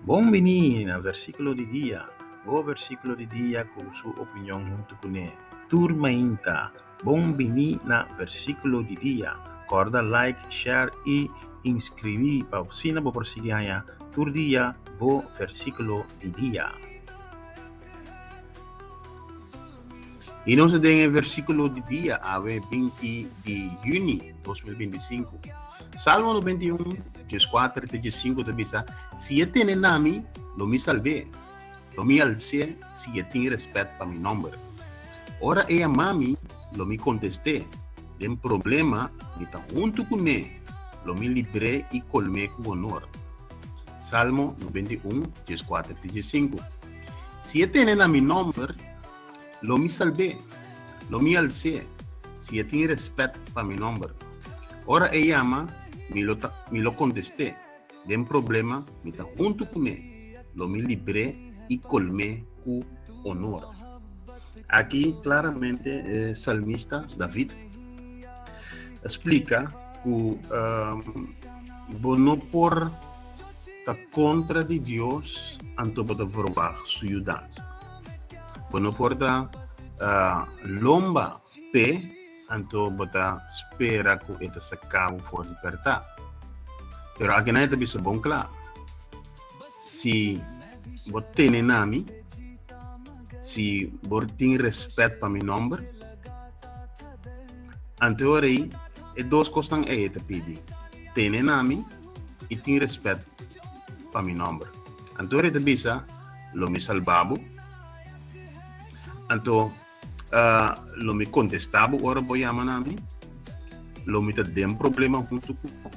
Bon bini na Versíkulo di Dia, bo versíkulo di dia ku su opinion huntu kuné. Tur mainta, bon bini na Versíkulo di Dia. Kòrda like, share i inskribí pa asina bo por sigui haña tur dia bo versíkulo di dia. I nos ta den e versíkulo di dia awe 20 di yüni 2025. Salmo 91, 14 te 15 ta bisa, Si e tene na mi, lo mi salb'é, lo mi als'é si e tin rèspèt pa mi nòmber. Ora e yama mi, lo mi kontest'é, den problema mi ta huntu kuné, lo mi libr'é i kolm'é ku honor. Salmo 91, 14 te 15. Si e tene na mi nòmber, lo mi salb'é, lo mi als'é, si e tin rèspèt pa mi nòmber. Ora e yama, mi lo ta, mi lo kontest'é, den problema mi ta huntu kuné, lo mi libr'é i kolm'é ku onor. Aki klaramente e salmista David a splika ku bo no por ta kontra di Dios anto bo ta verwagt su yudansa. Bo no por ta lomba p'e anto bo ta spera ku e ta saka bo for di pèrtá. Pero akinan e ta bisa bon kla, Si bo tene na mi, si bo tin rèspèt pa mi nòmber, anto e ora ei e dos kosnan ei e ta pidi, tene na mi i tin rèspèt pa mi nòmber. Anto e ta bisa, Lo mi salba bo. Anto lo mi kontestá bo ora bo yama na mi. Lo mi ta den problema huntu ku bo.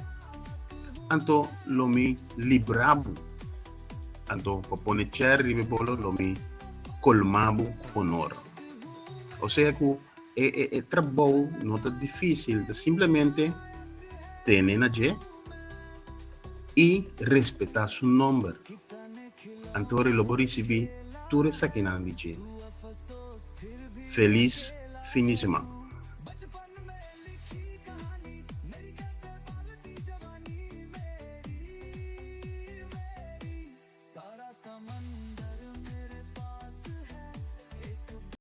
Anto lo mi libra bo. Anto pa pone chèri riba e bolo, lo mi kolmá bo ku honor. Osea ku e e trabou no ta difísil, ta simplemente tene na dje i respetá su nòmber. Anto lo bo risibí tur esakinan di dje. Felis fin di siman.